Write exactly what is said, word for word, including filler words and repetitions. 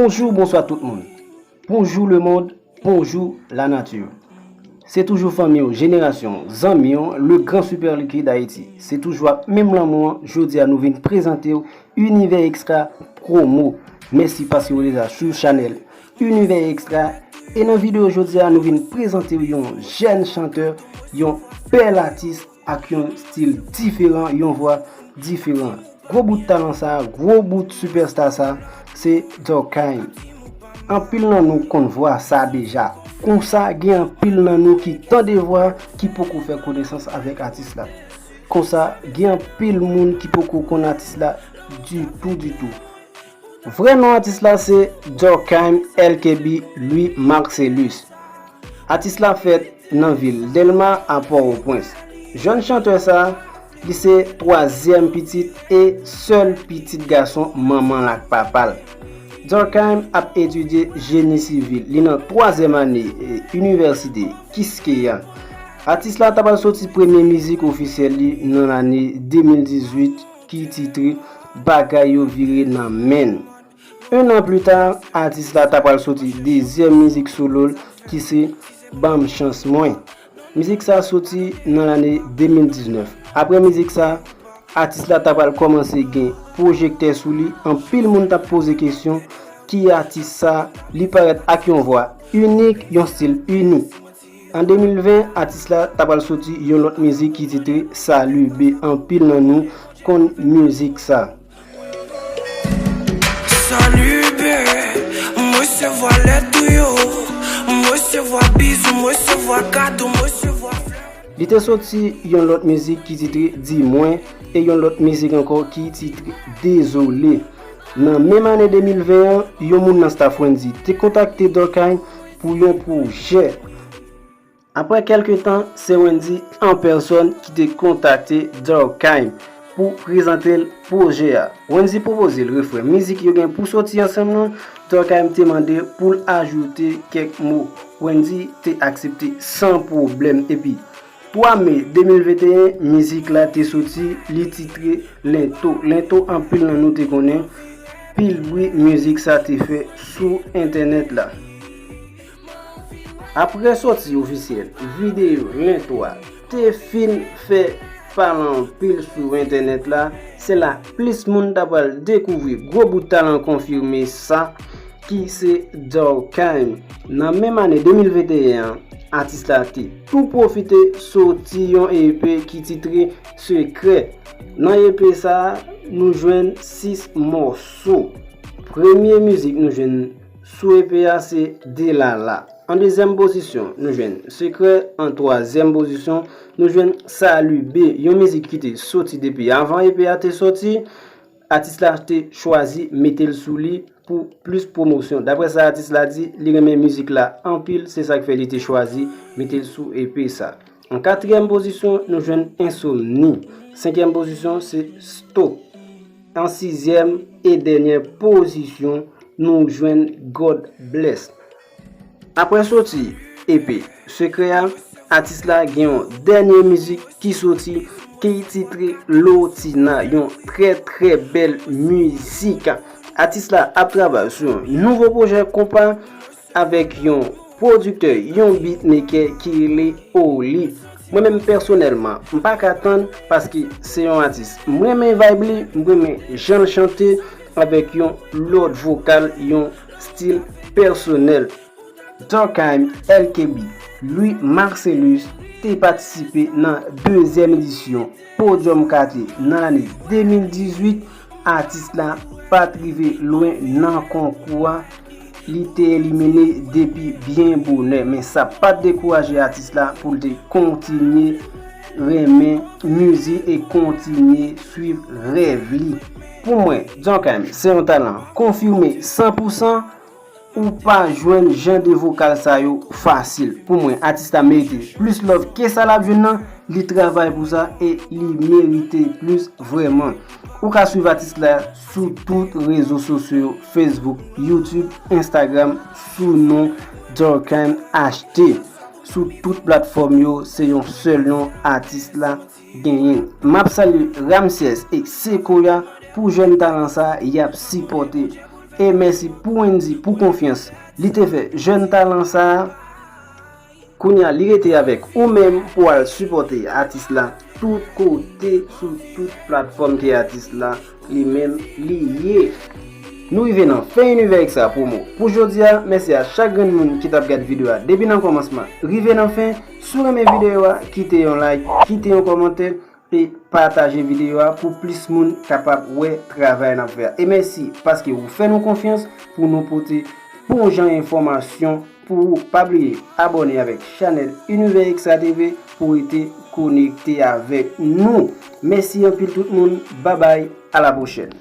Bonjou, bonswa tout moun. Bonjou lemonn, bonjou lanati. Se toujou fanmi w, jenerasyon, zanmi w, le gran Super Liquide Haïti. Se toujou ak menm lanmou an, jodi a nou vin prezante w Univers Extra Promo. Mèsi paske w deja sou chanèl Univers Extra. E nan videyo jodi a, nou vin prezante w yon jèn chantè, yon bèl atis ak yon stil diferan, yon vwa diferan. Gwo bout talan sa, gwo bout sipèsta sa, se Durkheim. Anpil nan nou konn vwa sa deja. Konsa, gen anpil nan nou ki tande vwa ki poko fè konesans avèk atis la. Konsa, gen anpil moun ki poko konn atis la ditou, ditou. Vrè non atis la se Durkheim Elkebi Louis Marcelus. Atis la fèt nan vil Dèlma a Pòtoprens. Jèn chantè sa, li se twazyèm pitit e sèl pitit gason manman l ak papa l. Durkheim ap etidye jeni sivil. Li nan twazyèm ane, e, inivèsite Kiskeya. Atis la ta pral soti premye mizik ofisyèl li nan lane de mil dizuit ki titre Bagay yo vire nan men n. En an pli ta, atis la ta pral soti dezyèm mizik solo l ki se Ban m chans mwen. Mizik sa soti nan lane de mil diznèf. Apre mizik sa, atis la ta pral kòmanse gen pwojektè sou li. Anpil moun t ap poze kesyon, ki atis sa? Li parèt ak yon vwa inik, yon stil inik. An de mil ven, atis la ta pral soti yon lòt mizik ki titre Salut B. Anpil nan nou konn mizik sa. Salut bébé, m resevwa lèt ou yo, m resevwa bizou, m resevwa kado, m resevwa flè. Li te soti yon lòt mizik ki titre Di mwen e yon lòt mizik ankò ki titre Désolé. Nan menm ane de mil ven an, yon moun nan staff Wendyy te kontakte Durkheim pou yon pwojè. Apre kèlke tan, se Wendyy an pèsòn ki te kontakte Durkheim pou prezante l pwojè a. Wendyy pwopoze l refren mizik yo gen pou soti ansanm nan. Durkheim te mande pou l ajoute kèk mo. Wendyy te aksepte san pwoblèm epi twa me de mil venteyen, mizik la te soti, li titre Lento. Lento, anpil nan nou te konnen pil bri mizik sa te fè sou entènèt la. Apre sòti ofisyèl, videyo Lento a te fin fè pale anpil sou entènèt la, se la plis moun ta pral dekouvri gwo bout talan konfime sa ki se Durkheim. Nan menm ane de mil venteyen an, atis la te tou pwofite soti yon E P ki titre Sekrè. Nan E P sa a, nou jwenn sis mòso. Premye mizik nou jwenn sou E P a se Delala. An dezyèm pozisyon, nou jwenn Sekrè. An twazyèm pozisyon, nou jwenn Salut B, yon mizik ki te soti depi avan E P a te soti. Atis la te chwazi mete l sou li pou plis pwomosyon. Daprè sa atis la di, li renmen mizik la anpil, se sa k fè li te chwazi mete l sou E P sa. An katriyèm pozisyon, nou jwenn Ensomni. Senkyèm pozisyon, se Stop. An sizyèm e dènyè pozisyon, nou jwenn God Bless. Apre soti E P Sekrè a, atis la gen yon dènye mizik ki soti ki titre Lotina, yon trè trè bèl mizik. Atis la ap travay sou yon nouvo pwojè konpa avèk yon pwodiktè, yon beatmaker ki rele Oli. Mwen menm pèsonèlman, m pa ka tann paske se yon atis m renmen vibe li, m renmen jan l chante avèk yon lòd vokal, yon stil pèsonèl. Durkheim Elkebi Louis Marcelus te patisipe nan dezyèm edisyon Podium K T nan lane de mil dizuit. Atis la pa t rive lwen nan konkou a, li te elimine depi byen bonè, men sa pa t dekouraje atis la pou l te kontinye renmen mizik e kontinye swiv rèv li. Pou mwen, Durkheim se yon talan konfime san pou san. Ou pa jwenn jan de vokal sa yo fasil. Pou mwen, atis la merite plis love ke sa l ap jwenn nan. Li travay pou sa e li merite plis vrèman. Ou ka swiv atis la sou tout rezo sosyo yo, Facebook, YouTube, Instagram, sou non Durkheim H T. Sou tout platfòm yo, se yon sèl non atis la genyen. M ap salye Ramsès e Sequoia pou jèn talan sa y ap sipòte. E mèsi pou Wendy pou konfyans li te fè jèn talan sa a. Kounye a, li rete avèk ou menm pou al sipòte atis la tout kote, sou tout platfòm ke atis la li menm li ye. Nou rive nan fen Univers Extra Promo pou jodi a. Mèsi a chak grenn moun ki t ap gade videyo a depi nan kòmansman rive nan fen. Si w renmen videyo a, kite yon like, kite yon kòmantè e pataje videyo a pou plis moun kapab wè travay n ap fè a. E mèsi paske ou fè nou konfyans pou nou pote bon jan enfòmasyon pou ou. Pa bliye abòne avèk chanèl Univers Extra T V pou rete konekte avèk nou. Mèsi anpil tout moun. Babay, a la pwochèn.